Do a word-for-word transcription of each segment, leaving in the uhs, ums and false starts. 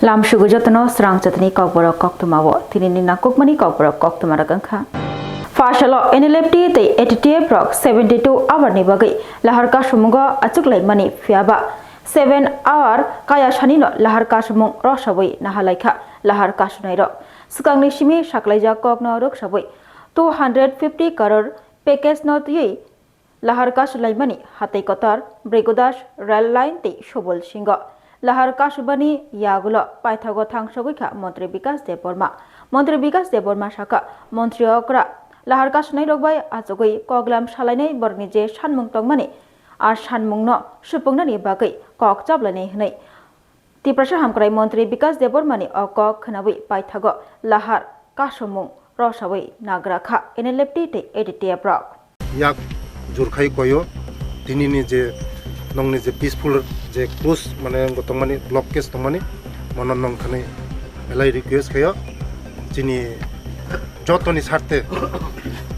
Lamsugo jotono srang chatani kokborok koktwmao. Tinini nangkukmani kokborok koktwma rok wngkha. Pha salo N L F T tei A T T F rok seventy two hour ni bagwi lahar kasumungo achuklaimani, phiyaba seven hour kaya sanino lahar kasumung rosawi nahalaikha lahar kasunairok. Swkangni simi saklaijak kokno rwksawi two hundred fifty crore package no twiwi lahar kasulaimani hatai kotor Brigudas rail line tei Subol Singho. Lahar kasubani yagulo paithago thangsogwi kha Montri Bikas Debbarma. Montri Bikas Debbarma sakha, Montri okra lahar kasunairok bai achugwi koklam salainai borokni je sanmung tongmani, a sanmungno supungnani bagwi kok chaplainai hwnwi Tiprasa Hamkrai Montri Bikas Debbarmani o kok khwnawi paithago lahar kasumung rosawi nagra kha N L F T tei A T T F rok. Yak jurkhai koyo, tinini je nongni je peaceful je close mane wngkha tongmani, blockage tongmani, mono nongthani belai request khayo, chini jotoni sarte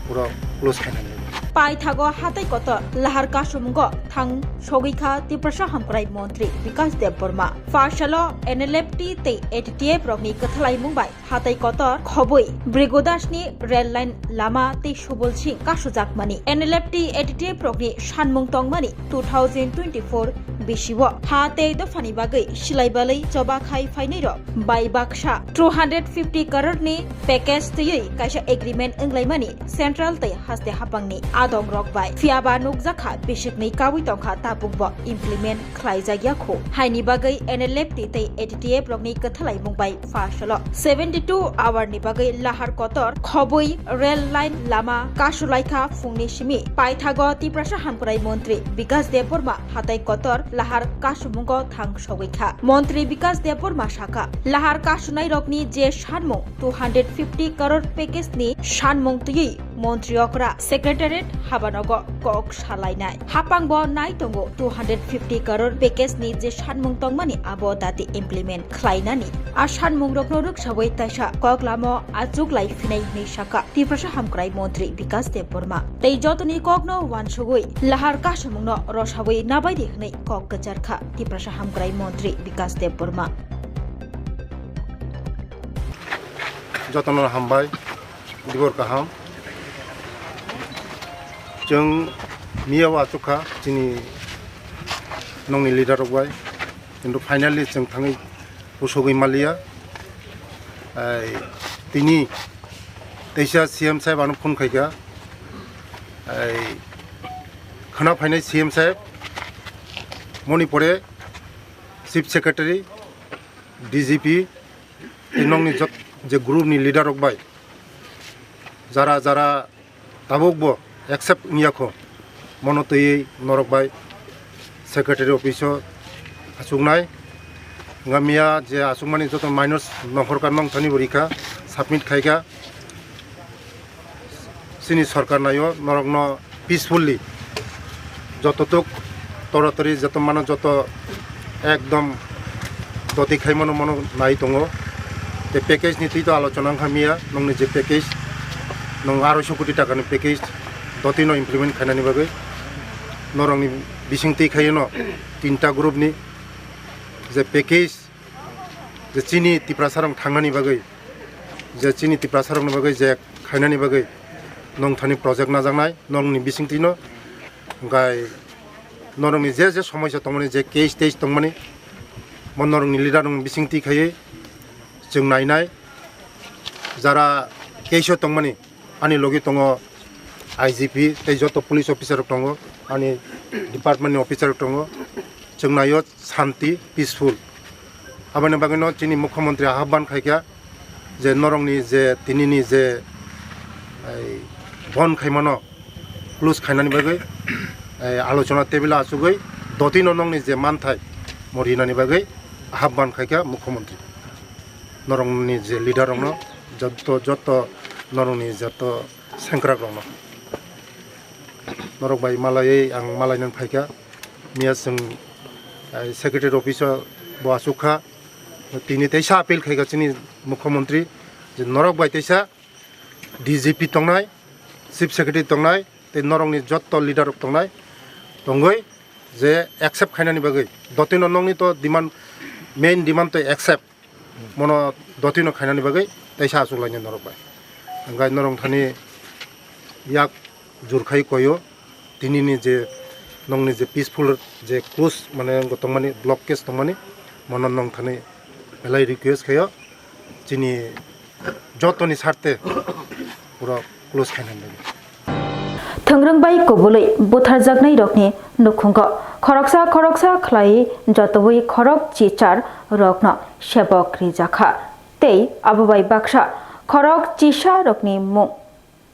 pura close khainani. Paithago hatai kotor lahar kasumungo thang sogwi kha Tiprasa Hamkrai Montri Bikas Debbarma. Pha salo N L F T tei A T T F rokni kwthalaimung bai hatai kotor khobwi Brigudas ni rail line lama tei Subol Singh kasujakmani, N L F T A T T F rokni sanmung tongmani two thousand twenty-four bisio ha tei dophani bagwi silaibalwi choba khai phainairok bai baksa two hundred fifty crore ni package twiwi kaisa agreement wnglaimani central tei haste hapangni adongrok bai. Phiyaba nukjakha bisikni kawi tongkha tabukbo implement khlaijak ya kho. Haini bagwi N L F T tei A T T F rokni kwthalaimung bai pha salo seventy two hour ni bagwi lahar kotor khobwi rail line lama kasulaikha phungni simi. Paithago Tiprasa Hamkrai Montri Bikas Debbarma hatai kotor lahar kasumungo thang sogwi kha. Montri Bikas Debbarma sakha, lahar kasunairokni je sanmung two hundred fifty crore package ni sanmung twiwi Montri okra secretariat habanogo kok salainai. Hapangbo nai tongo two hundred fifty crore package ni je sanmung tongmani abo dati implement khlainani. A sanmungrokno rwksawi taisa koklamo achuklai phinai hwnwi sakha Tiprasa Hamkrai Montri Bikas Debbarma. Tei jotoni kokno wansugwi lahar kasumungno rosawi nabaidi hwnwi kok kwcharkha Tiprasa Hamkrai Montri Bikas Debbarma. Jotono hambai. Dibor kaham. Chwng miya o achukha chini nongni leader rok bai. Kintu finally chwng thangwi usogwi maliya. Ai, tini teisa C M saheb ano phone khaikha. Ai, khana phainai C M saheb. Moni pore Chief Secretary, D G P, tei nongni jot-, je group ni leader rok bai jara jara tabuk bo accept wngya kho, mono twiwi norok bai secretary office o achuknai. Wngkha miya je achukmani joto minus nohorkha, nongthani bo rikha, submit khaikha. Chini sorkar naio norokno peacefully joto tok tora tori joto mano joto ekdom doti khai mano mano nai tongo. Tei package ni twi to alochona wngkha miya, nongni je package, nong aroiso koti taka ni package doti no implement khainani bagwi norokni bising twi khaiwi no tinta group ni je package, je chini Tiprasa rok thangnani bagwi, je chini Tiprasa rokni bagwi je khainani bagwi nongthani project najaknai nongni bisingtwino, hwnkhe norokni je je somosya tongmani, je case tais tongmani, bo norokni leader rokni bisingtwi khaiwi chwng nainai. Jara case o tongmani, ani logi tongo I G P tei joto police officer rok tongo, ani department ni officer rok tongo, chwng naio shanti, peaceful. Aboni bagwino chini mukhyamantri ahban khaikha je norokni je tinini je, ei, bon khaimano close khainani bagwi, ei, alochona table o achugwi dotino nongni je manthai mo rinani bagwi ahban khaikha mukhyamantri. Norokni je leader rokno, joto, joto norokni joto sengkrak rokno. Norok bai malaiwi ang malai nang phaikha. Miya chwng, eh, secretary office o bo achukha. Tini teisa appeal khaikha chini mukhyamantri je norok bai teisa D G P tongnai, chief secretary tongnai, tei norokni joto leader rok tongnai, tongwi je accept khainani bagwi. Dotino nongni to demand, main demand to accept. Mono dotino khainani bagwi teisa achuk lainai norok bai. Hwnkhai norok thani yak jurkhai koyo, tinini je nongni je peaceful je close mane wngkha tongmani, blockage tongmani, mono nong thani belai request khayo, chini jotoni sarte pura close khainani bagwi. Thwngrwng bai kubului butharjaknai rokni nukhungo khoroksa khoroksa khlai jotowi khorok chichar rokno sebok rijakha tei abo bai baksa khorok chisa rokni mung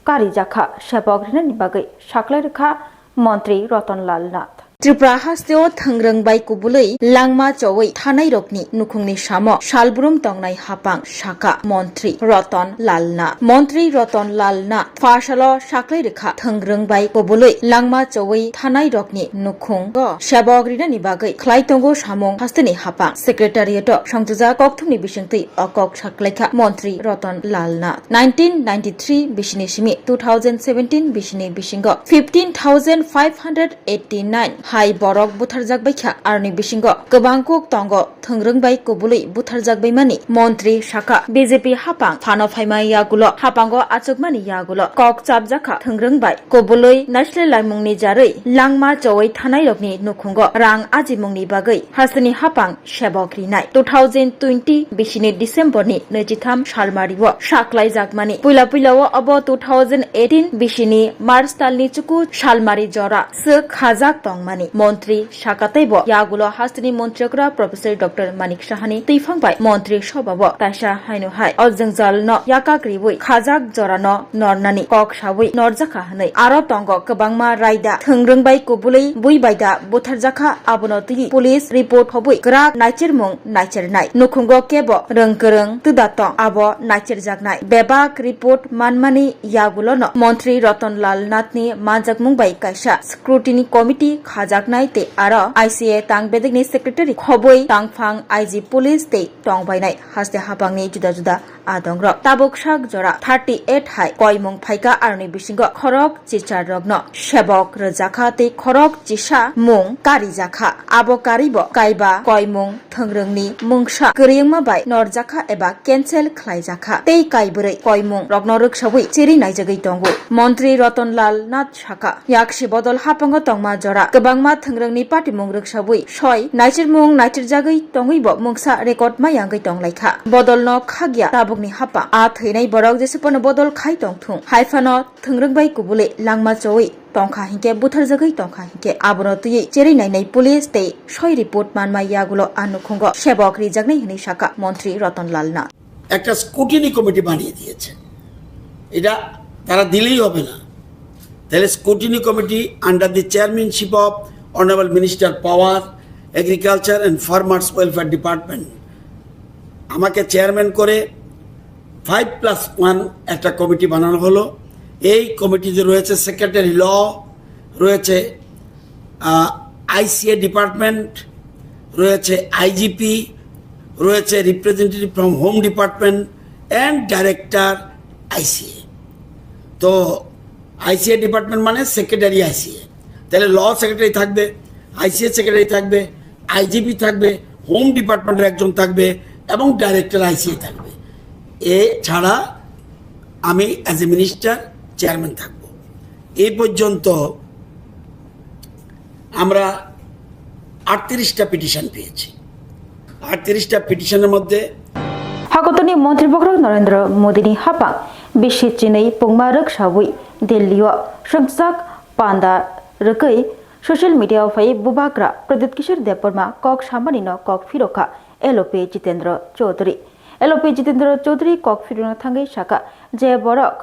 karijakha sebok rinani bagwi saklai rwkha Montri Roton Lal Nath. Tripura hasteo thwngrwng bai kubului langma chowi thanai rokni nukhungni samo salbrum tongnai hapang saka Montri Roton Lal Nath. Montri Roton Lal Nath phasalo saklai rwkha thwngrwng bai kubului langma chowi thanai rokni nukhungo sebok rinani bagwi khlai tongo samung hasteni hapang. Secretariat o songtujak kokthumni bisingtwi o kok saklaikha Montri Roton Lal Nath. Nineteen ninety-three bisini simi two thousand seventeen bisini bisingo fifteen thousand five hundred eighty-nine hai borok butharjak baikha, aroni bisingo kwbang kuk tongo thwngrwng bai kubului butharjak baimani. Montri saka B J P hapang phano phaima yagulo hapango achukmani yagulo kok chapjakha thwngrwng bai kubului naisle laimungni jarwi langma chowai thanai rokni nukhungo rang ajimungni bagwi hasteni hapang sebok rinai. Two thousand twenty bisini December ni naichitham salmari o saklaijakmani. Puila puila o obo two thousand eighteen bisini March talni chuku salmari jora swk khajak tongmani. Montri saka teibo yagulo hasteni montri okra Professor Doctor Manik Sahani twiphang bai montri sobha o kaisa haino hai o jwngjal no yakak riwi khajak jora no nornani kok sawi norjakha hwnwi. Aro tongo kwbangma raida thwngrwng bai kubului bui bai da butharjakha, abono twi police report hobwi kwrak naichermung naichernai. Nukhungo kebo rwng kwrwng twda tong abo naicherjaknai. Bebak report manmani yagulono Montri Roton Lal Nathni manjakmung bai kaisa scrutiny committee khajaknai tei aro I C A tang bedekni secretary khobwi tangphang I G police tei tongbainai haste hapangni juda juda adongrok. Tabuk sak jora thirty eight hai koimung phaika, aroni bisingo khorok chichar rokno sebok rwjakha tei khorok chisa mung karijakha. Abo karibo kaiba koimung thwngrwngni mungsa kwrwngma bai norjakha eba cancel khlaijakha tei kaibrwi koimung rokno rwksawi chiri naijagwi tongo. Montri Roton Lal Nath saka, yaksi bodol hapango tongma jora kwbangma thwngrwngni patimung rwksawi soi naichirmung naichirjagwi tongwibo mungsa record ma yangwi tonglaikha. Bodolno khagya tabukni hapang a thwinai borok jesephano bodol khai tongthung hai phano thwngrwng bai kubuli langma chowi tongkha hinkhe, butharjagwi tongkha hinkhe, abono twiwi cherwi nainai police tei soi report manma yagulo a nukhungo sebok rijaknai hwnwi saka Montri Roton Lal Nath. একটা scrutiny committee বানিয়ে দিয়েছে। এটা তারা দিলেই হবে না, তাহলে scrutiny committee under the chairmanship of Honorable Minister Pawar, Agriculture and Farmers Welfare Department, আমাকে চেয়ারম্যান করে ফাইভ প্লাস ওয়ান একটা কমিটি বানানো হলো। এই কমিটিতে রয়েছে সেক্রেটারি ল, রয়েছে আইসিএ ডিপার্টমেন্ট, রয়েছে আইজিপি, রয়েছে representative from Home Department and Director আইসিএ। তো আইসিএ ডিপার্টমেন্ট মানে সেক্রেটারি আইসিএ, তাহলে ল সেক্রেটারি থাকবে, আইসিএ সেক্রেটারি থাকবে, আইজিপি থাকবে, হোম ডিপার্টমেন্টের একজন থাকবে এবং ডাইরেক্টর আইসিএ থাকবে। এছাড়া আমি অ্যাজ এ মিনিস্টার চেয়ারম্যান থাকব। এই পর্যন্ত আমরা আটত্রিশটা পিটিশন পেয়েছি। আটত্রিশটা পিটিশনের মধ্যে Hakotoni Montri Bokhorok Narendra Modi ni hapang bisi chinwi pungma rwksawi Delhi o swngchak panda rwgwi social media o phai Bubagra Pradyut Kishore Debbarma kok samani no kok phirokha L O P Jitendra Chaudhary. L O P Jitendra Chaudhary kok phirokna thangwi sakha je borok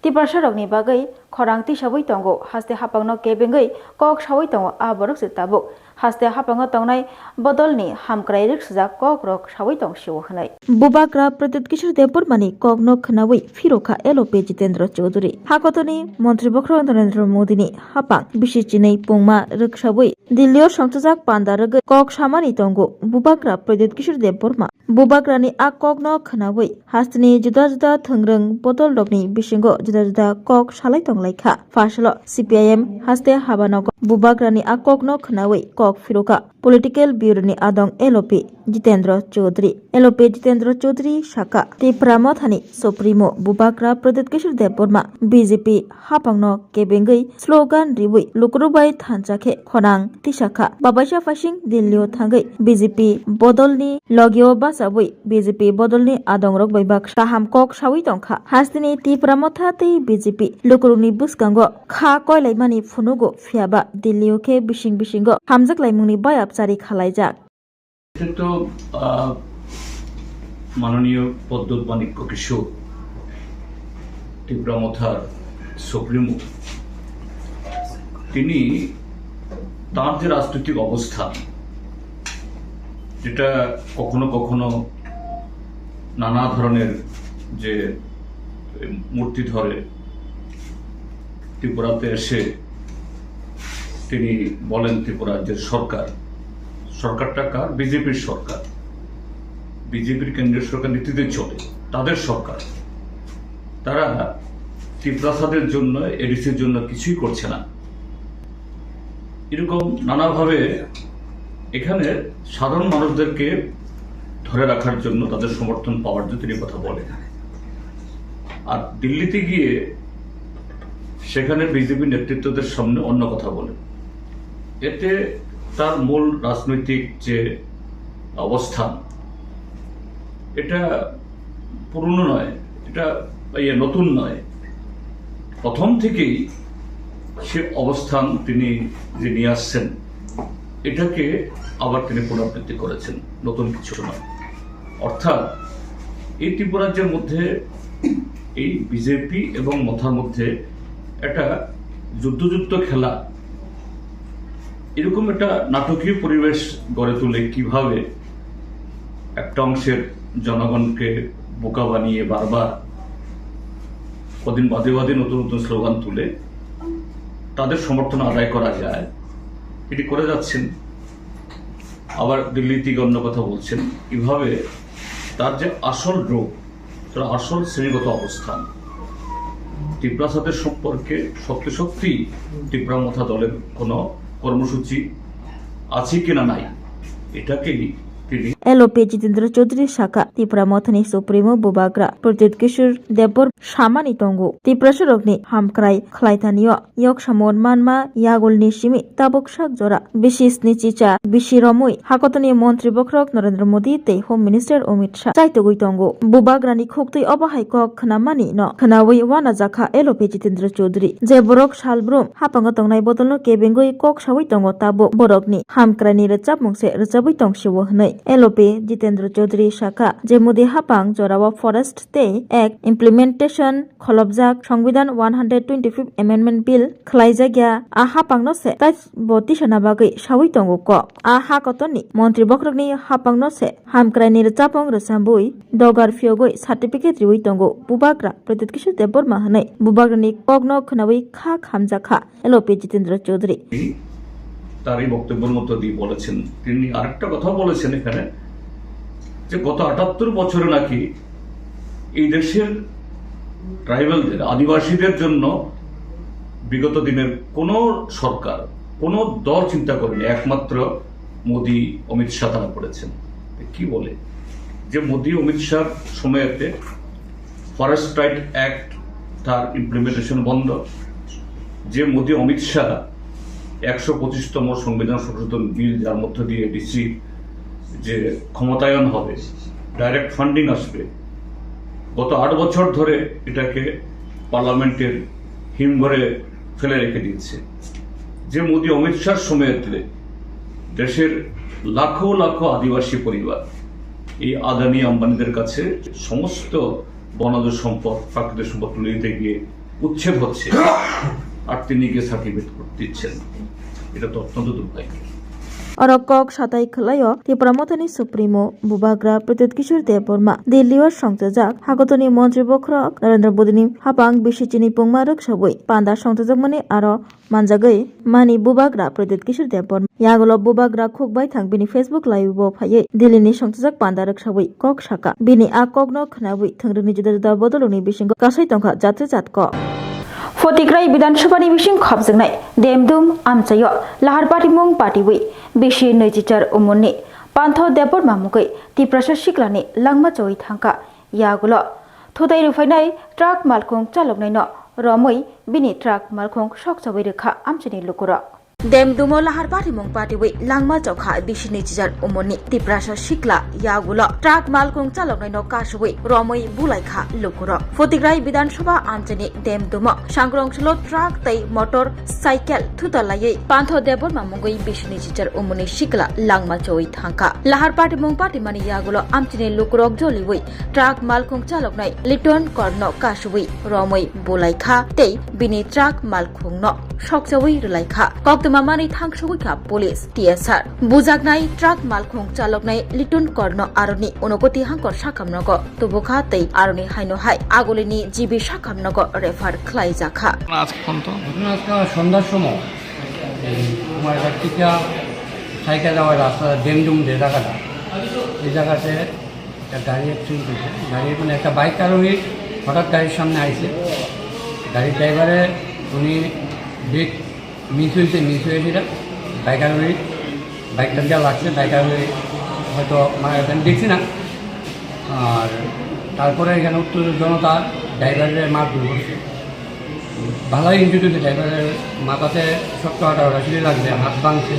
Tiprasa rokni bagwi khorang tisawi tongo, haste hapangno kebengwi kok sawi tongo, a borok se tabuk haste hapango tongnai bodolni hamkrai rwksajak kok rok sawi tong sio hwnwi. Bubagra Pradyut Kishore Debbarmani kokno khwnawi phirokha L O P Jitendra Chaudhary. Hakotoni Montri Bokhorok Narendra Modini hapang bisi chinwi pungma rwksawi Delhi o songchajak panda rwgwi kok samani tongo Bubagra Pradyut Kishore Debbarma. Bubagrani a kokno khwnawi hasteni juda juda thwngrwng bodolrokni bisingo juda juda kok salai tonglaikha. Phasalo C P I M haste habanogo Bubagrani a kokno khwnawi kok kok phirokha Political Bureau ni adong L O P Jitendra Chaudhary. L O P Jitendra Chaudhary sakha, Tipra Mothani Supremo Bubagra Pradyut Kishore Debbarma B J P hapangno kebengwi slogan riwi lukurok bai thansa khe khorang tisakha. Babaisa phaising Delhi o thangwi B J P bodolni logio bachawui B J P bodolni adongrok bai baksa kaham kok sawi tongkha. Hasteni Tipra Motha tei B J P lukurokni bwskango kha koilaimani phunugo, phiyaba Delhi o khe bising bisingo hamjak laimungni bayapchari khalaijak. এটা তো, আহ, মাননীয় প্রদ্যুৎ মাণিক্য কিশোর, ত্রিপুরা মথার সুপ্রিমো, তিনি তার যে রাজনৈতিক অবস্থান, যেটা কখনো কখনো নানা ধরনের যে মূর্তি ধরে, ত্রিপুরাতে এসে তিনি বলেন ত্রিপুরা রাজ্যের সরকার, সরকারটা কার? বিজেপির সরকার, বিজেপির কেন্দ্রীয় সরকার নীতিতে চলে, তাদের সরকার, তারা তিপ্রাসাদের জন্য, এডিসির জন্য কিছুই করছে না। এরকম নানাভাবে এখানে সাধারণ মানুষদেরকে ধরে রাখার জন্য, তাদের সমর্থন পাওয়ার জন্য তিনি কথা বলেন। আর দিল্লিতে গিয়ে সেখানে বিজেপি নেতৃত্বদের সামনে অন্য কথা বলেন। এতে তার মূল রাজনৈতিক যে অবস্থান, এটা পুরনো নয়, এটা, ইয়ে, নতুন নয়। প্রথম থেকেই সে অবস্থান তিনি যে নিয়ে আসছেন, এটাকে আবার তিনি পুনরাবৃত্তি করেছেন, নতুন কিছু নয়। অর্থাৎ এই ত্রিপুরাজ্যের মধ্যে এই বিজেপি এবং মথার মধ্যে একটা যুদ্ধযুদ্ধ খেলা, এরকম একটা নাটকীয় পরিবেশ গড়ে তুলে কিভাবে একটা অংশের জনগণকে বোকা বানিয়ে বারবার কদিন বাদে বাদে নতুন নতুন স্লোগান তুলে তাদের সমর্থন আদায় করা যায়, এটি করে যাচ্ছেন। আবার দিল্লি থেকে অন্য কথা বলছেন। এভাবে তার যে আসল রূপ, তার আসল শ্রেণীগত অবস্থান, তিপ্রাসাদের সম্পর্কে সত্যি সত্যি তিপ্রা মথা দলের কোনো কর্মসূচি আছে কিনা নাই, এটাকেই তিনি L O P Jitendra Chaudhary sakha, Tipra Mothani Supremo Bubagra Pradyut Kishore Debbarma samani tongo, Tiprasarokni hamkrai khlaitanio yok samon manma yagulni simi tabuk sak jora bisi sni chicha bisi romwi hakotoni montri bokhorok Narendra Modi tei Home Minister Amit Shah chaitugwi tongo. Bubagrani khuktwi obo hai kok khwnamani no khwnawi wanajakha L O P Jitendra Chaudhary. Je borok salbrum hapango tongnai bodolno kebengwi kok sawi tongo, tabuk borokni hamkraini rwchapmung se rwchabwi tongsiwo hwnwi L O P Jitendra Chaudhary sakha, je Modi hapang jorao forest tei Act implementation kholopjak, Songbidan one hundred twenty-fifth Amendment Bill khlaijakya, a hapangno se tai bo tisana bagwi sawi tongo kok. A hakotoni montri bokhorokni hapangno se hamkraini rwchapmung rwchabwi dogar phiyogwi certificate riwi tongo Bubagra Pradyut Kishore Debbarma hwnwi Bubagrani kokno khwnawi kha khamjakha L O P Jitendra Chaudhary. তার এই বক্তব্যের মধ্য দিয়ে বলেছেন। তিনি আরেকটা কথা বলেছেন এখানে যে গত আটাত্তর বছরে নাকি এই দেশের ট্রাইবালদের, আদিবাসীদের জন্য বিগত দিনের কোনো সরকার, কোনো দল চিন্তা করেনি, একমাত্র মোদি, অমিত শাহ তারা করেছেন। কি বলে যে মোদি, অমিত শাহর সময়তে ফরেস্ট রাইট অ্যাক্ট, তার ইমপ্লিমেন্টেশন বন্ধ। যে মোদি, অমিত শাহ একশো পঁচিশতম সংবিধান সংশোধন বিল, যার মধ্য দিয়ে ডিসি যে ক্ষমতায়ন হবে, ডাইরেক্ট ফান্ডিং আসবে, গত আট বছর ধরে এটাকে পার্লামেন্টের হিমঘরে ফেলে রেখে দিয়েছে। যে মোদি, অমিত শাহর সময়তে দেশের লাখো লাখো আদিবাসী পরিবার এই আদানি আম্বানিদের কাছে সমস্ত বনজ সম্পদ, প্রাকৃতিক সম্পদ তুলে দিতে গিয়ে উচ্ছেদ হচ্ছে, আর তিনি গিয়ে সার্টিফিকেট দিচ্ছেন। এটা তো অত্যন্ত দুর্ভাগ্য। Oro kok satai khwlaio Tipra Mothani Supremo Bubagra Pradyut Kishore Debbarma Delhi o songchajak hakotoni montri bokhorok Narendra Modini hapang bisi chini pungma rwksawi panda songchajakmani aro manjagwi mani Bubagra Pradyut Kishore Debbarma. Yagulo Bubagra khukbai thang bini Facebook live o phaiwi Delhi ni songchajak panda rwksawi kok saka. Bini a kokno khwnawi thwngrwngni juda juda bodolrokni bisingo kasai tongkha jat jat kok. Potigrai Bidhan Sabhani bising khopjaknai Demdum amchaio lahar patimung patiwi bisi nwichichar umorni Pantho Debbarma mungwi Tiprasa siklani langma choi thangkha yagulo. Thutai rwphainai truck malkhung chaloknaino romwi bini truck malkhung sokchawi rwkha amchaini lukurok. Demdumo lahar patimung patiwi langma chokha bisi nwichichar umorni Tiprasa sikla yagulo truck malkhung chaloknaino kasui romwi bulaikha lukurok. Potigrai Bidhan Sabha amchaini Demdumo sangrong salo truck tei motor cycle thutalaiwi Pantho Debbarma mungwi bisi nwichichar umorni sikla langma choi thangkha. Lahar patimung patimani yagulo amchaini lukurok joliwi truck malkhung chaloknai Liton Korno kasui romwi bulaikha tei bini truck malkhungno sokchawi rwlaikha. Koktwma manwi thangsugwi kha police, T S R. Bujaknai truck malkhung chaloknai Liton Korno aroni Unokoti Hangkor sakhamnogo tubukha tei aroni haino hai Agulini G B sakhamnogo refer khlaijakha. আজকে কোন তো? ঘটনা আজকে সন্ধ্যার সময় এই কুমারঘাট থেকে সাইকেল যাওয়ার রাস্তা ডেমডুম যে জায়গাটা, এই জায়গাতে একটা গাড়ি অ্যাক্সিডেন্ট হয়েছে। গাড়ি মানে একটা বাইক আরোহী হঠাৎ গাড়ির সামনে আইছে। গাড়ির ড্রাইভারে উনি ব্রেক মিস হয়েছে, মিস হয়েছে এটা বাইক আরোহী বাইকটা যা লাগছে, বাইক আরোহী হয়তো মারা গেছে, আমি দেখছি না। আর তারপরে এখানে উত্তেজিত জনতা ড্রাইভারের মারধর করছে। ভালোই ইঞ্জুরি হয়েছে, ড্রাইভারের মাথাতে শক্ত আটা ওটা ছুরি লাগছে, হাত ভাঙছে,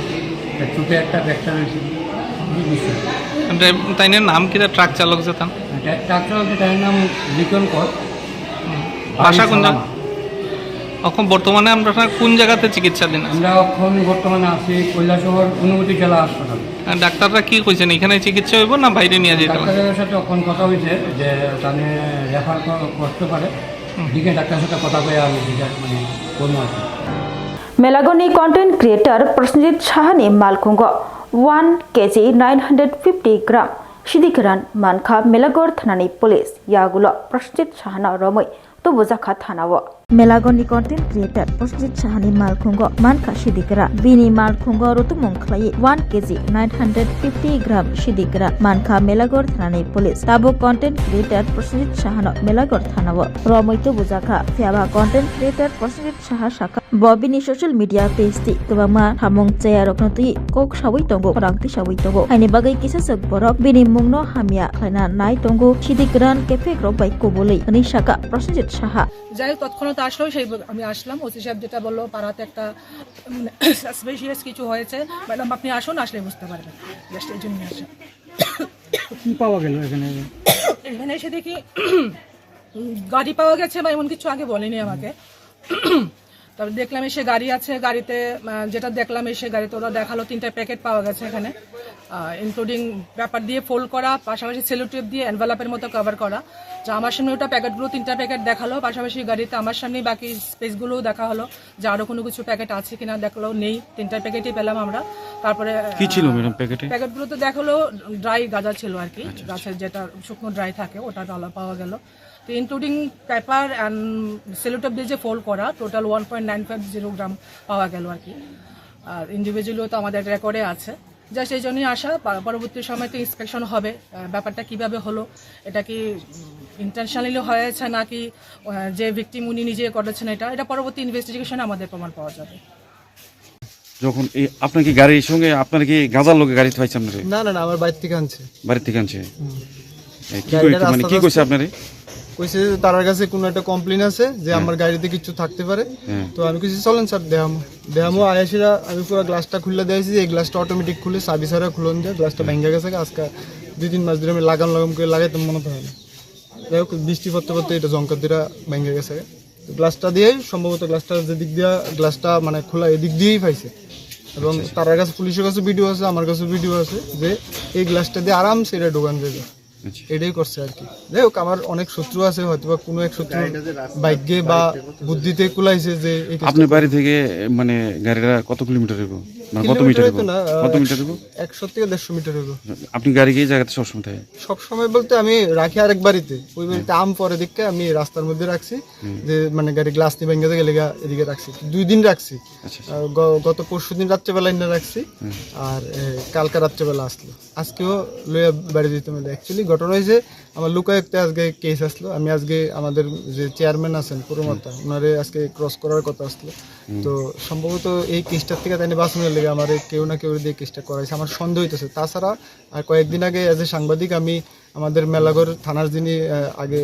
চোখে একটা ফ্র্যাকচার হয়েছে। এই বিষয়। তাইনের নাম কিতা, ট্রাক চালক যেতাম? ট্রাক চালক যেতার নাম লিটন কর। বাসা কোন জায়গা? এখন বর্তমানে আমরা কোন জায়গাতে চিকিৎসাধীন আছি? আমরা এখন বর্তমানে আছি কৈলাসহর অনুভূতি জেলা হাসপাতাল। আর ডাক্তাররা কি কইছেন, এখানে চিকিৎসা হইব না বাইরে নিয়ে যেতে হবে? ডাক্তারের সাথে এখন কথা হয়েছে যে তাহলে রেফার করতে পারে। হুম। দিকে ডাক্তারের সাথে কথা কয়ে আমি জিজ্ঞাসা মানে করবো আর কি। Melagorni content creator Prosenjit Sahani malkhungo one K G nine hundred fifty gram sidikiran mankha Melagor thanani police. Yagulo Prosenjit Sahano romwi tubujakha thanao. Melagorni content creator Prosenjit Sahani malkhungo mankha sidikiran. Bini malkhungo rutumung khlaiwi one K G nine hundred fifty gram sidikiran mankha Melagor thanani police. Tabuk content creator Prosenjit Sahano Melagor thanao romwi tubujakha. Phiyaba content creator Prosenjit Saha sakha, bo bini social media page twi kwbangma samung chayarokno twi kok sawi tongo, khorang tisawi tongo. Haini bagwi kisaswk borok bini mungno hamya khlaina nai tongo, sidikiran kephekrok bai kubulwi, hwnwi sakha Prosenjit Saha. যাই হোক, তৎক্ষণাৎ আসলো, সেই ব-, আমি আসলাম। ওসি সাহেব যেটা বললো, পাড়াতে একটা, উম, সাসপিশিয়াস কিছু হয়েছে, ম্যাডাম, আপনি আসুন, আসলে বুঝতে পারবেন। জাস্ট এই জন্যই আসা। কি পাওয়া গেল এখানে? এখানে এসে দেখি, উম, গাড়ি পাওয়া গেছে বা এমন কিছু আগে বলেনি আমাকে। তবে দেখলাম এসে গাড়ি আছে, গাড়িতে, আহ, যেটা দেখলাম এসে গাড়িতে ওরা দেখালো তিনটা প্যাকেট পাওয়া গেছে এখানে, ইনক্লুডিং পেপার দিয়ে ফোল্ড করা, পাশাপাশি সেলো টেপ দিয়ে এনভেলপের মতো কভার করা। তো আমার সামনে ওটা প্যাকেটগুলো, তিনটা প্যাকেট দেখালো, পাশাপাশি গাড়িতে আমার সামনেই বাকি স্পেসগুলোও দেখা হলো যে আরও কোনো কিছু প্যাকেট আছে কিনা, দেখলো নেই, তিনটা প্যাকেটই পেলাম আমরা। তারপরে, কি ছিল আহ, ম্যাডাম প্যাকেটে? প্যাকেটগুলো তো দেখালো ড্রাই গাঁজা ছিল আর কি, আচ্ছা, আচ্ছা। গাছের যেটা শুকনো ড্রাই থাকে ওটা ডালা পাওয়া গেল। তো including paper and sellotape দিয়ে যে ফোল্ড করা, total one point nine five zero gram পাওয়া গেল আর কি। আর ইন্ডিভিজুয়ালিও তো আমাদের রেকর্ডে আছে, জাস্ট এই জন্যই আসা। পা-, পরবর্তী সময় তো ইন্সপেকশন হবে, আহ, ব্যাপারটা কিভাবে হলো, এটা কি ইন্টেনশনালি হয়েছে নাকি, আহ, যে ভিকটিম উনি নিজে করেছেন, এটা এটা পরবর্তী ইনভেস্টিগেশনে আমাদের প্রমাণ পাওয়া যাবে। যখন এই, আপনার কি গাড়ির সঙ্গে, আপনার কি গাঁজার লোকে গাড়ি থাইছে আপনারে? না, না, না, আমার বাইর থেকে আনছে। বাড়ির থেকে আনছে? হুম। এ, কি গাড়িটা কই-, মানে, রাস্তাতে কি কইছে আছে। আপনারে? কইছে যে তার কাছে কোনো একটা কমপ্লেইন আছে যে হ্যাঁ। আমার গাড়িতে কিছু থাকতে পারে। হ্যাঁ। তো আমি কইছি, "চলেন স্যার, দেখামো।" দেখামো, আয়াসিরা আমি পুরো গ্লাসটা খুলে দিয়েছি, এই গ্লাসটা অটোমেটিক খুলে, চাবি ছাড়া খুলন যায়, গ্লাসটা হ্যাঁ। ভেঙে গেছে। আজকে দুই তিন মাস ধরে আমি লাগাম লাগাম করে লাগাইতাম মনে হয় না। যাই হোক, বৃষ্টি পড়তে পড়তে এটা জঙ্কার দিরা ভেঙে গেছে। তো গ্লাসটা দিয়েই সম্ভবত গ্লাসটা যে দিক দিয়া, গ্লাসটা মানে খোলা, এদিক দিয়েই পাইছে। এবং আচ্ছা, আচ্ছা। তার কাছে, পুলিশের কাছে ভিডিও আছে, আমার কাছে ভিডিও আছে যে এই গ্লাসটা দিয়ে আরামসে এটা ঢোকান যায়। আচ্ছা। এটাই করছে আর কি। যাই হোক, আমার অনেক শত্রু আছে, হয়তো বা কোনো এক শত্রুর ভাগ্যে বা বুদ্ধিতে কুলাইছে যে এই কাজটা আপনার বাড়ি করবে। থেকে, মানে, গাড়িটা কত কিলোমিটার হইব? মানে কত কিলোমিটার মিটার হইতো হইব? না, আহ, কত মিটার হইব? একশো থেকে দেড়শো মিটার হইব। আপনি গাড়ি কি এই জায়গাতে সবসময় থাকে? সবসময় বলতে আমি রাখি আরেক বাড়িতে, ওই বাড়িতে আম পড়ে দেখে আমি রাস্তার মধ্যে রাখছি, হুম। যে মানে গাড়ি গ্লাস নিয়ে ভেঙে গেলে গা এদিকে রাখছি, দুই দিন রাখছি। আচ্ছা, আচ্ছা। আহ, গ-, গত পরশু দিন রাত্রেবেলা এনে রাখছি, হুম। আর এ, কালকে রাত্রেবেলা আসলো, আজকেও লইয়া বাড়ি দিতে হবে। অ্যাকচুয়ালি ঘটনা হয়েছে, আমার লোকায়ুক্তে আজকে কেস আসলো, আমি আজকে আমাদের যে চেয়ারম্যান আছেন পুরমাতা, ওনারে আজকে ক্রস করার কথা আসলো। হুম। তো সম্ভবত এই কেসটার থেকে তাই বাঁচানোর লেগে আমার কেউ না কেউ দিয়ে কেসটা করাইছে, আমার সন্দেহ হইতেছে। তাছাড়া আর কয়েকদিন আগে এজ এ সাংবাদিক আমি আমাদের মেলাঘর থানার যিনি, আহ, আগে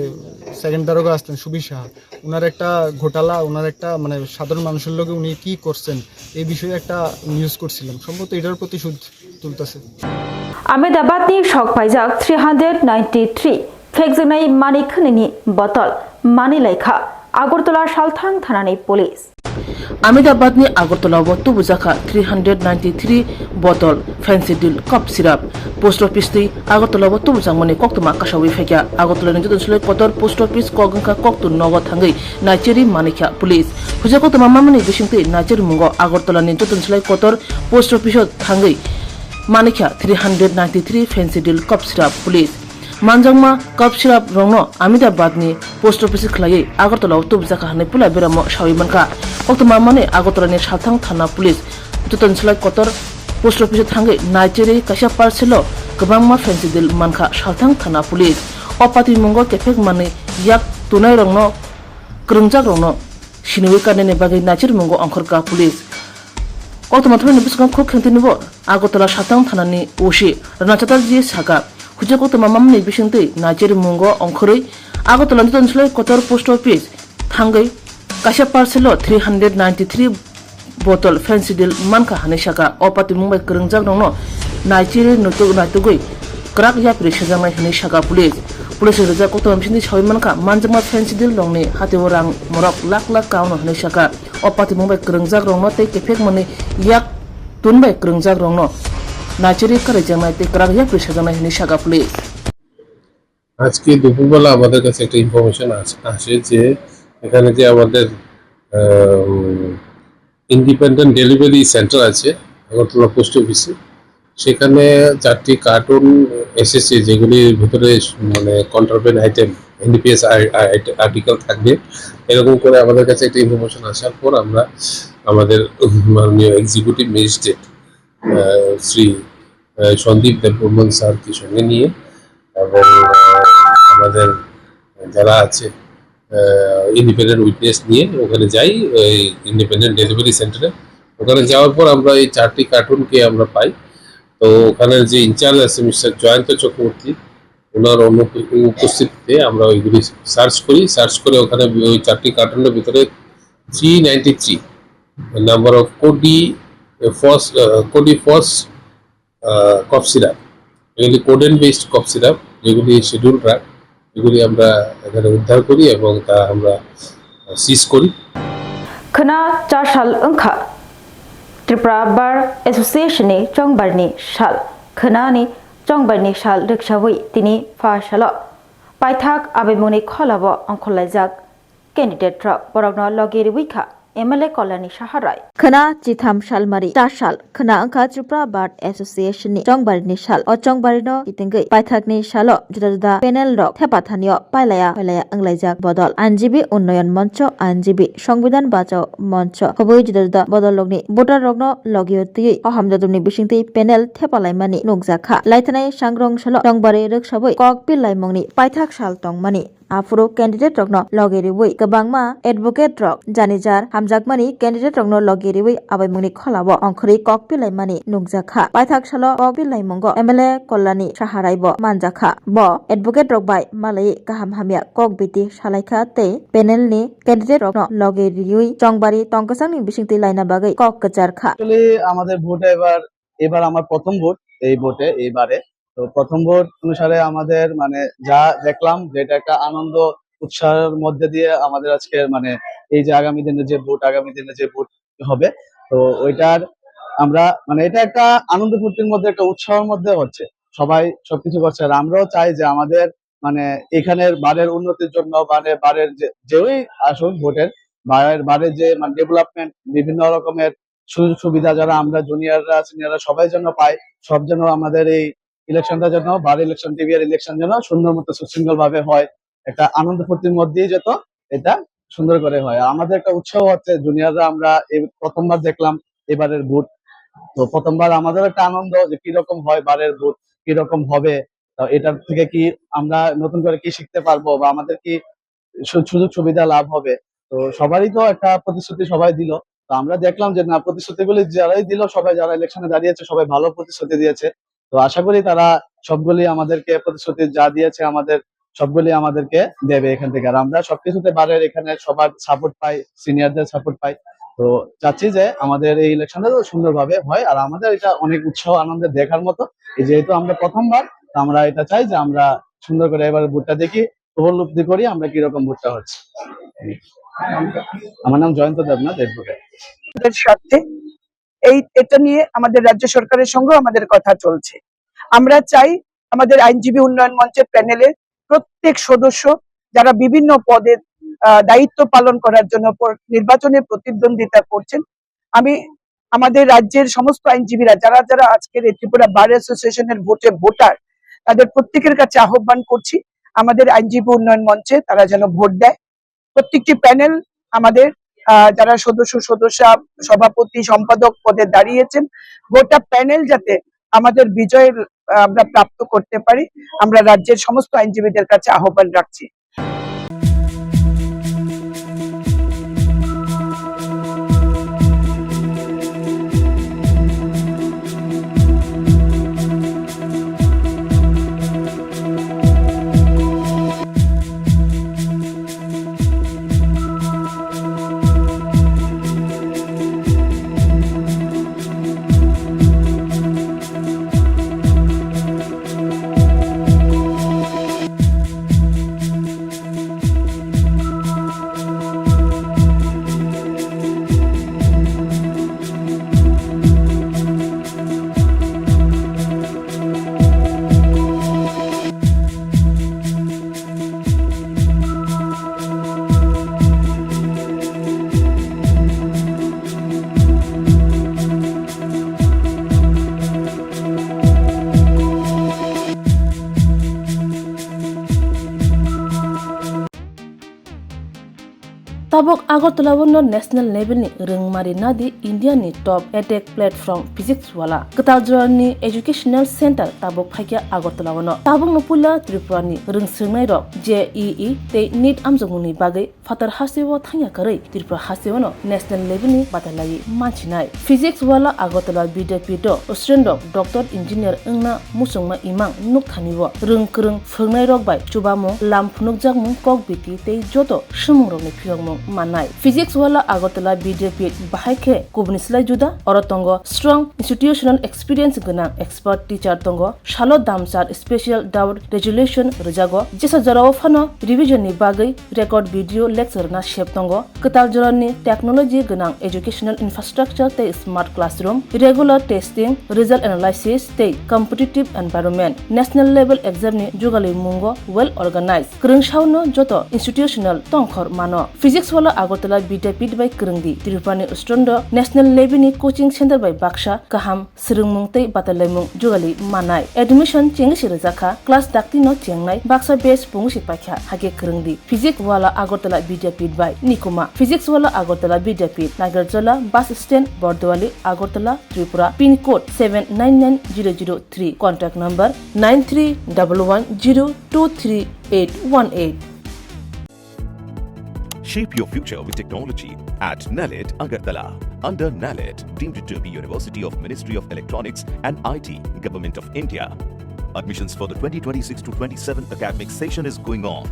সেকেন্ড দারোগা আসলেন সুবীর সাহা, ওনার একটা ঘোটালা, ওনার একটা মানে সাধারণ মানুষের লগে উনি কি করছেন এই বিষয়ে একটা নিউজ করছিলাম, সম্ভবত এটার প্রতিশোধ তুলতেছে। Ahmedabad ni sok paijak three hundred ninety three phekjaknai mani khwnini botol mani laikha Agartala Salthang thanani police. Ahmedabad ni Agartala o tubujakha three hundred ninety three botol Fancy Deal cough syrup. Post office twi Agartala o tubujakmani koktwma kasawi phaikha. Agartala ni joto silai kotor post office kok wngkha koktun nogo thangwi naicheri manikha police. Huja koktwma mamani bisingtwi naicheri mungo Agartala ni joto silai kotor post office o thangwi manikha three hundred ninety three Fancy Deal cough syrup police. Manjakma cough syrup rokno Ahmedabad ni post office khlaiwi Agartala o tubujakha hwnwi puila beramo sawi mankha. Koktwma mani Agartala ni Salthang thana police joto ni silai kotor post office o thangwi naicheri kaisa parcel o kwbangma Fancy Deal mankha Salthang thana police. O patwi mungo kephek manwi yak tunai rokno kwrwngjak rokno siniwi karnani bagwi naicheri mungo ongkhorkha police. Koktwma thumani bwskango khuk khentini bo Agartala Salthang thanani O C Rana Chatterjee saka, huja koktwma mamani bisingtwi naicheri mungo ongkhorwi Agartala ni joto ni silai kotor post office thangwi kaisa parcel o three hundred ninety three botol Fancy Deal mankha hwnwi saka. O patimung bai kwrwngjak rokno naichiri nutuk naitugwi kwrak yapri sejaknai hwnwi saka police. Police ni rijak koktwma bisingtwi sawi mankha, manjakma Fancy Deal rokni hatio rang morok lakh lakh kaono hwnwi saka. O patimung bai kwrwngjak rokno tei kephek mani yak tun bai kwrwngjak rokno naichiri kwrwngjaknai tei kwrak yapri sejaknai hwnwi saka police. আজকে দুপুরবেলা আমাদের কাছে একটা ইনফরমেশন আসে যে এখানে যে আমাদের ইন্ডিপেন্ডেন্ট ডেলিভারি সেন্টার আছে আগরতলা পোস্ট অফিসে, সেখানে চারটি কার্টুন এসেছে, যেগুলির ভিতরে মানে কন্ট্রাব্যান্ড আইটেম, এনডিপিএস আর্টিকেল থাকবে, এরকম করে আমাদের কাছে একটা ইনফরমেশন আসার পর আমরা আমাদের মাননীয় এক্সিকিউটিভ ম্যাজিস্ট্রেট শ্রী সন্দীপ দেববর্মন স্যারকে সঙ্গে নিয়ে এবং আমাদের যারা আছে ইন্ডিপেন্ডেন্ট উইটনেস নিয়ে ওখানে যাই, ওই ইন্ডিপেন্ডেন্ট ডেলিভারি সেন্টারে। ওখানে যাওয়ার পর আমরা এই চারটি কার্টুনকে আমরা পাই। তো ওখানে যে ইনচার্জ আছে মিস্টার জয়ন্ত চক্রবর্তী, ওনার অনুপ- উপস্থিতিতে আমরা ওইগুলি সার্চ করি। সার্চ করে ওখানে ওই চারটি কার্টুনের ভিতরে three ninety three number of কোডি ফস কোডি ফস কফ সিরাপ, এগুলি কোডেন বেসড কফ সিরাপ, যেগুলি শিডিউল ড্রাগ, এগুলি আমরা এখানে উদ্ধার করি এবং তা আমরা সিজ করি। Khwna cha sal wngkha Tripura Bar Association ni chongbarni sal. Khwnani chongbarni sal rwksawi tini pha salo paithak abaimungni kholao ongkhorlaijak candidate rok. Borokno logi rwui kha M L A Kalyani Saha Rai. Khwna chitham salmari cha sal khwna wngkha Tripura Bar Association ni chongbarni sal. O chongbarino kitingwi paithakni salo juda juda panel rok thepa thanio pailaya pailaya wnglaijak bodol. Ainjibi Unnoyon Moncho, Ainjibi Songbidan Bachao Moncho, khobwi juda juda bodol rokni voter rokno logio twiwi o hamjadumni bisingtwi panel thepalaimani nukjakha. Laithanai sangrong salo chongbari rwksawi kok pillaimungni paithak sal tongmani. Aphuru candidate rokno logi riwi kwbangma advocate rok janijar hamjakmani candidate rokno logi riwi abaimungni kholao ongkhorwi kok pilaimani nukjakha. Paithak salo kok pilaimungo M L A Kalyani Saha Rai bo manjakha. Bo advocate rok bai malaiwi kaham hamya kok biti salaikha tei panel ni candidate rokno logi riwi chongbari tongkwchangni bisingtwi laina bagwi kok kwcharkha. Actually, আমাদের ভোট এবার, এবার আমার প্রথম ভোট এই ভোটে, এইবারে। তো প্রথম ভোট অনুসারে আমাদের মানে যা দেখলাম যে এটা একটা আনন্দ উৎসাহের মধ্যে দিয়ে আমাদের আজকে মানে এই যে আগামী দিনে যে ভোট, আগামী দিনে যে ভোট হবে, তো ওইটার আমরা মানে এটা একটা আনন্দ ফুর্তির মধ্যে, একটা উৎসাহের মধ্যে হচ্ছে, সবাই সবকিছু করছে। আর আমরাও চাই যে আমাদের মানে এখানের বারের উন্নতির জন্য, মানে বারের যে যেই আসুক ভোটের, বারের বারের যে মানে ডেভেলপমেন্ট, বিভিন্ন রকমের সুযোগ সুবিধা যারা আমরা জুনিয়ররা, সিনিয়ররা সবাই যেন পাই, সব যেন আমাদের এই ইলেকশনটা যেন, বার ইলেকশন, টিবিআর ইলেকশন যেন সুন্দর মতো সুশৃঙ্খল ভাবে হয়, একটা আনন্দ ফুর্তির মধ্যেই যত এটা সুন্দর করে হয়। আর আমাদের একটা উৎসাহ হচ্ছে, জুনিয়ররা আমরা এই প্রথমবার দেখলাম এবারের ভোট, তো প্রথমবার আমাদেরও একটা আনন্দ যে কিরকম হয় বারের ভোট, কিরকম হবে, তো এটার থেকে কি আমরা নতুন করে কি শিখতে পারবো বা আমাদের কি সু-, সুযোগ সুবিধা লাভ হবে। তো সবারই তো একটা প্রতিশ্রুতি সবাই দিল, তো আমরা দেখলাম যে না, প্রতিশ্রুতিগুলি যারাই দিল, সবাই যারা ইলেকশনে দাঁড়িয়েছে সবাই ভালো প্রতিশ্রুতি দিয়েছে। তো আশা করি তারা সবগুলি আমাদেরকে প্রতিশ্রুতি যা দিয়েছে আমাদের, সবগুলি আমাদেরকে দেবে এখান থেকে। আর আমরা সবকিছুতে বারের এখানে সবার সাপোর্ট পাই, সিনিয়রদের সাপোর্ট পাই। তো চাচ্ছি যে আমাদের এই ইলেকশনটা সুন্দরভাবে হয়, আর আমাদের এটা অনেক উৎসাহ আনন্দের দেখার মতো। এই যেহেতু আমরা প্রথমবার, তো আমরা এটা চাই যে আমরা সুন্দর করে এবার ভোটটা দেখি, উপলব্ধি করি আমরা কিরকম ভোটটা হচ্ছে। আমার নাম জয়ন্ত দেবনাথ, অ্যাডভোকেট। এর স্বার্থে এই, এটা নিয়ে আমাদের রাজ্য সরকারের সঙ্গেও আমাদের কথা চলছে। আমরা চাই আমাদের আইনজীবী উন্নয়ন মঞ্চের প্যানেলের প্রত্যেক সদস্য, যারা বিভিন্ন পদে, আহ, দায়িত্ব পালন করার জন্য পর-, নির্বাচনে প্রতিদ্বন্দ্বিতা করছেন, আমি আমাদের রাজ্যের সমস্ত আইনজীবীরা, যারা যারা আজকের এই ত্রিপুরা বার অ্যাসোসিয়েশনের ভোটে ভোটার, তাদের প্রত্যেকের কাছে আহ্বান করছি, আমাদের আইনজীবী উন্নয়ন মঞ্চে তারা যেন ভোট দেয়। প্রত্যেকটি প্যানেল আমাদের, আহ, যারা সদস্য, সদস্যা, সভাপতি, সম্পাদক পদে দাঁড়িয়েছেন, গোটা প্যানেল যাতে আমাদের বিজয়, আহ, আমরা প্রাপ্ত করতে পারি, আমরা রাজ্যের সমস্ত আইনজীবীদের কাছে আহ্বান রাখছি। Tabuk Agartala o no national level ni rwngmari nadi India ni top edtech platform Physics Wala. Kwtal jora ni educational center tabuk phaikha Agartala o no. Tabuk no puila Tripura ni rwngswrwngnai rok J E E tei NEET amjokmung ni bagwi phatar hasteo thangya kwrwi Tripura hasteo no national level ni batalai manchinai. Physics Wala Agartala Vidyapith o student rok doctor engineer wngna muchungma imang nukthani o rwng kwrwng phwrwngnairok bai chubamung, lam phunukjakmung, kok biti tei joto swngmungrokni phiyokmung mannai. Physics Wala Agartala Vidyapith bahai khe kubuni slai juda, oro tongo strong institutional experience gwnang expert teacher tongo, salo damchar special doubt resolution rwjago, jesa jorao phano revision ni bagwi record video lecture na sep tongo, kwtal jorani technology gwnang educational infrastructure tei smart classroom, regular testing, result analysis tei competitive environment, national level exam ni jugalwi mungo well organized. Kwrwngsao no joto institutional tongkhor mano. Physics Wala Agartala Vidyapith bai kwrwngdi. Tripura ni student rok national level ni coaching center bai baksa kaham swrwngmung tei batalaimung jugali manai. Admission chengwi se rwjakha, class dakti no chengnai, baksa batch pungwi se paikha, hakhe kwrwngdi. Physics Wala Agartala Vidyapith bai Nikuma. Physics Wala Agartala Vidyapith, Nagarjala bus stand, Bordowali, Agartala, Tripura, pin code seven nine nine zero zero three, contact number nine three double one zero two three eight one eight. Shape your future with technology at NALET Agartala. Under NALET, deemed to be University of Ministry of Electronics and I T, Government of India. Admissions for the twenty twenty-six to twenty-seven academic session is going on.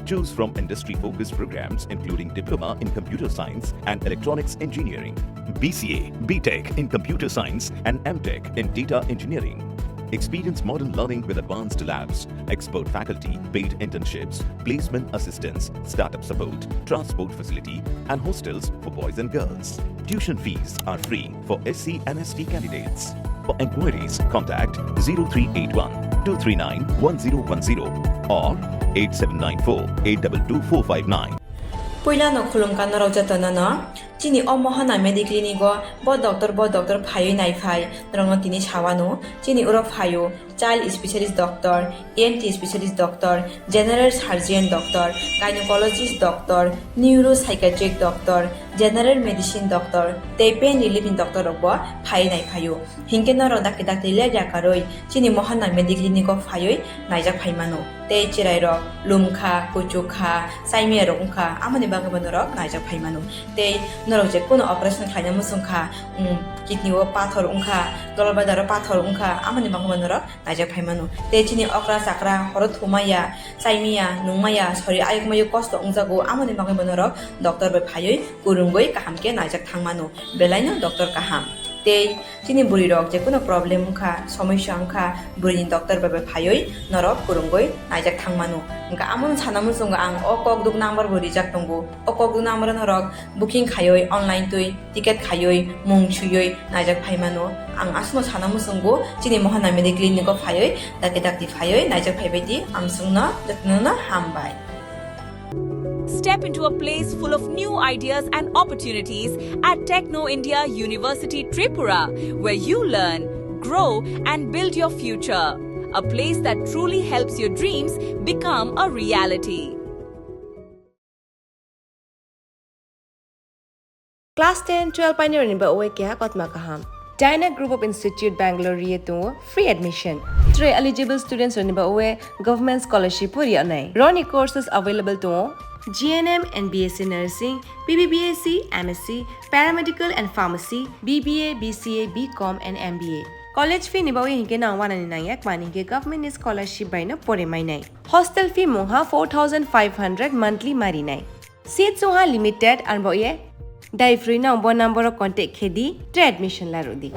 Choose from industry-focused programs including Diploma in Computer Science and Electronics Engineering, B C A, B Tech in Computer Science and M Tech in Data Engineering. Experience modern learning with advanced labs, expert faculty, paid internships, placement assistance, startup support, transport facility, and hostels for boys and girls. Tuition fees are free for S C and S T candidates. For enquiries, contact zero three eight one two three nine one zero one zero or eight seven nine four eight double two four five nine. Puilano khulumkha norok jotono no. Chini o Mohana Mediclinic o bo doctor, bo doctor phaiwi naiphai norokno tini sawano. Chini oro phaio child specialist doctor, E N T specialist doctor, general surgeon doctor, gynecologist doctor, neuropsychiatric doctor, general medicine doctor tei pain relief ni doctor rok bo phaiwi naiphaio. Hinkhe norok dakti dakti ler yakarwi chini Mohana Mediclinic o phaiwi naijak phaimano. Tei chwrairok lumkha, kuchukha, chaimiyarok wngkha, amoni bagwi bo norok naijak phaimano. Tei norok je kuno operation khlaina muchungkha, um, kidney o pathor wngkha, gallbladder o pathor wngkha, amoni bagwi bo norok naijak phaimano. Tei chini okra chakra horo thumaya, chaimaya, nungmaya, sori ayuk mayuk kosto wngjago, amoni bagwi bo norok doctor bai phaiwi kwrwngwi kaham khe naijak thangmano. Belaino doctor kaham. Tei chini bwrwi rok je kuno problem wngkha, somosya wngkha, bwrwini doctor bai bai phaiwi norok kwrwngwi naijak thangmano. Hwnkha amono sana muchungo ang o kokduk number bo rijak tongo. O kokduk number o norok booking khaiwi online twi ticket khaiwi mung swiwi naijak phaimano. Ang aswkno sana muchungo chini Mohana Mediclinic o phaiwi dakti dakti phaiwi naijak phaibai di. Amswkno jotono hambai. Step into a place full of new ideas and opportunities at Techno India University Tripura, where you learn, grow, and build your future. A place that truly helps your dreams become a reality. Class ten, twelve painirokni bagwi keha kotma kaham. Dyna Group of Institute Bangalore ri tongo free admission. Tei eligible students rokni bagwi government scholarship bo ri onai. Roni courses available tongo G N M and B S C Nursing, B B B S C, M S C, Paramedical and Pharmacy, B B A, B C A, B Com and M B A. College fee ni bagwi hinkhe nang wanani nangya, mani hinkhe government ni scholarship bai no pore mainai. Hostel fee mungha four thousand five hundred monthly marinai. Seat sungha limited, arbo ye dai free no bo number o contact khe di, tei admission la rw di.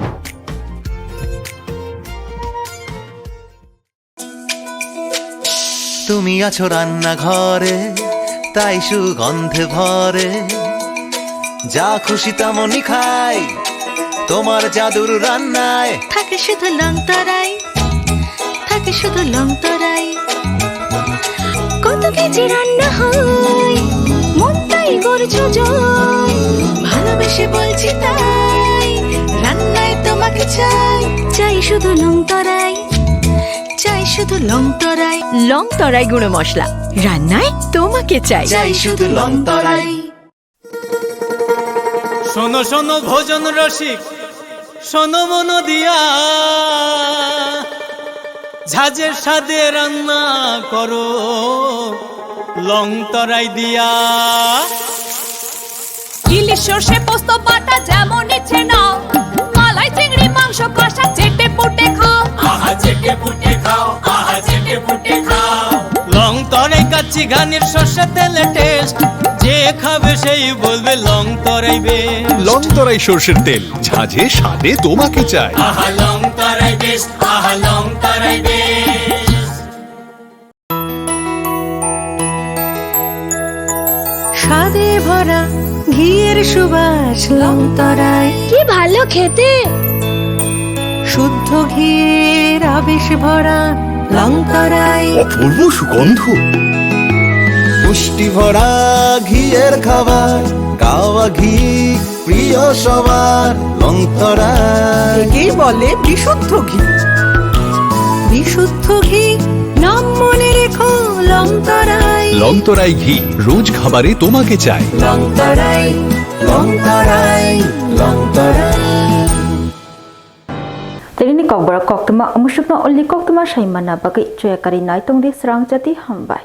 তুমি আছো রান্নাঘরে, তাই সুগন্ধে ভরে। যা খুশি তেমনই খাই, তোমার জাদুর রান্নায়। থাকে শুধু লং তরাই, থাকে শুধু লং তরাই। কত কেজি রান্না হয়, মনটাই করছো জয়। ভালোবেসে বলছি তাই, রান্নায় তোমাকে চাই। চাই শুধু লং তরাই, চাই শুধু লং তরাই। লং তরাই গুঁড়ো মশলা, রান্নায় তোমাকে চাই। চাই শুধু লং তরাই। শোনো শোনো ভোজন রসিক, শোনো মন দিয়া, ঝাঁঝের স্বাদে রান্না করো লং তরাই দিয়া। ইলিশ সর্ষে পোস্ত বাটা যেমন ইচ্ছে নাও, মালাই চিংড়ি মাংস কষা চেটে পুটে খাও। আহা চেটে পুটে খাও, আহা চেটে পুটে খাও। লং তরাই কাচ্চি ঘানির সর্ষে তেলে টেস্ট, যে খাবে সেই বলবে লং তরাই বেস্ট। লং তরাই সর্ষের তেল, ঝাঁঝে স্বাদে তোমাকে চাই। আহা লং তরাই বেস্ট, আহা লং তরাই বেস্ট। স্বাদে ভরা ঘিয়ের সুবাস লং তরাই। কি ভালো খেতে! শুদ্ধ ঘিয়ের আবেশ ভরা লং তরাই। অপূর্ব সুগন্ধ। পুষ্টি ভরা ঘিয়ের খাবার, গাওয়া ঘি প্রিয় সবার লং তরাই। একেই বলে বিশুদ্ধ ঘি। বিশুদ্ধ ঘি, নাম মনে রেখো লং তরাই। লং তরাই ঘি, রোজ খাবারে তোমাকে চাই। লং তরাই, লং তরাই, লং তরাই। Tini ni kokborok koktwma, omusukno uli koktwma sai manna bagwi chuya kari nai tong di, srang chati hambai.